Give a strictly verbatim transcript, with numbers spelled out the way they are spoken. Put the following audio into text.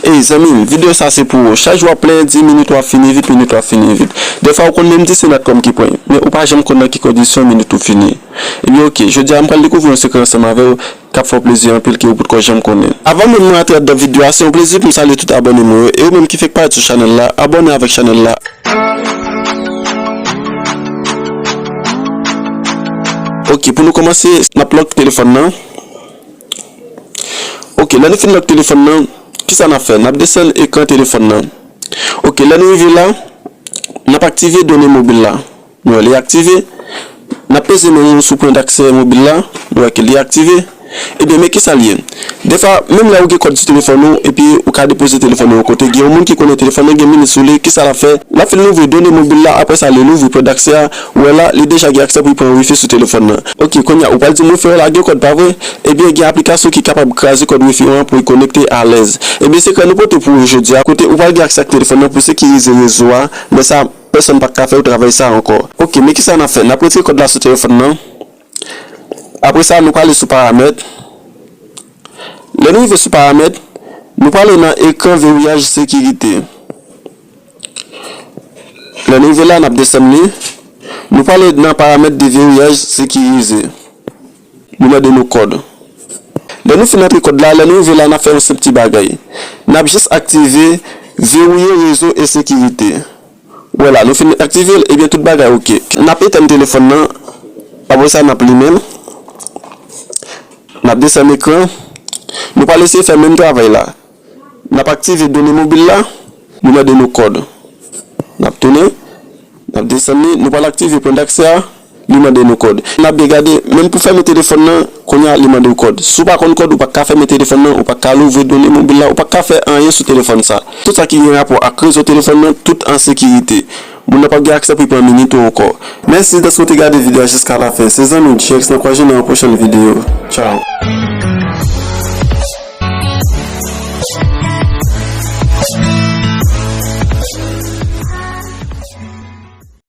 Ey zanmi m, videyo sa se pou ou. Chak jou w ap plenyen di minit w ap fini vit, minit w ap fini vit. Dèfwa ou konn menm di se Natcom ki pran, men ou pa janm konn nan ki kondisyon minit ou fini. Ebyen oke, jodi a m pral dekouvri yon sekrè ansanm avè w k ap fè w plezi anpil ke ou potko janm konnen. Avan menm mwen antre anndan videyo a, se yon plezi pou m salye tout abòne mwen yo, e ou menm ki fèk parèt sou chanèl la, abòne avèk chanèl la. Oke, pou nou kòmanse, n ap lòk telefòn nan. Oke, lè nou fin lòk telefòn nan, kisa n ap fè? N ap desann ekran telefòn nan. Oke, lè nou rive la, n ap aktive done mobil la. Nou wè li aktive. N ap peze men nou sou pwen daksè mobil la. Nou wè ke li aktive. Ebyen, men kisa l ye? Dèfwa, menm lè ou gen kòd sou telefòn ou, epi ou ka depoze telefòn ou yon kote, gen yon moun ki konnen telefòn nan gen minis sou li, kisa l ap fè? L ap fin louvri done mobil la, apre sa, li louvri pwen daksè a, ou wè la, li deja gen aksè pou l pran wifi sou telefòn nan. Oke, kounye a, ou pral di m, "Wi, frè, la gen kòd, pa vre?" Ebyen, gen aplikasyon ki kapab kraze kòd wifi w an pou l konekte alèz. Ebyen, sekrè nou pote pou ou jodi a, kote ou pral gen aksè ak telefòn nan pou sekirize rezo a, lè sa, pèsonn pa t ka fè w travay sa ankò. Oke, men kisa n ap fè? N ap retire kòd la sou telefòn nan. Apre sa, nou prale sou paramèt. Lè nou rive sou paramèt, nou prale nan ekran veriyaj sekirite. Lè nou rive la, n ap desann li. Nou prale nan paramèt de veriyaj sekirize. Nou mande nou kòd. Lè nou fin antre kòd la, lè nou rive la, n ap fè yon senp ti bagay. N ap jis aktive verrouiller réseau et sécurité. Ou wè la, nou fin aktive l, ebyen tout bagay oke. N ap etèn telefòn nan, apre sa n ap limen l. N ap desann ekran. Nou pral eseye fè menm travay la. N ap aktive done mobil la, li mande nou kòd. N ap tounen, n ap desann li, nou pral aktive pwen daksè a, li mande nou kòd. N ap byen gade, menm pou fèmen telefòn nan, kounye a li mande w kòd. Si w pa konn kòd, ou pa ka fèmen telefòn nan, ou pa ka louvri done mobil la, ou pa ka fè anyen sou telefòn sa. Tout sa ki gen rapò ak rezo telefòn nan, tout an sekirite. Moun nan p ap gen aksè pou l pran minit ou ankò. Mèsi dèske w te gade videyo a jiska lafen. Se zanmi w G X nan kwaze nan yon pwochèn videyo. Tchao.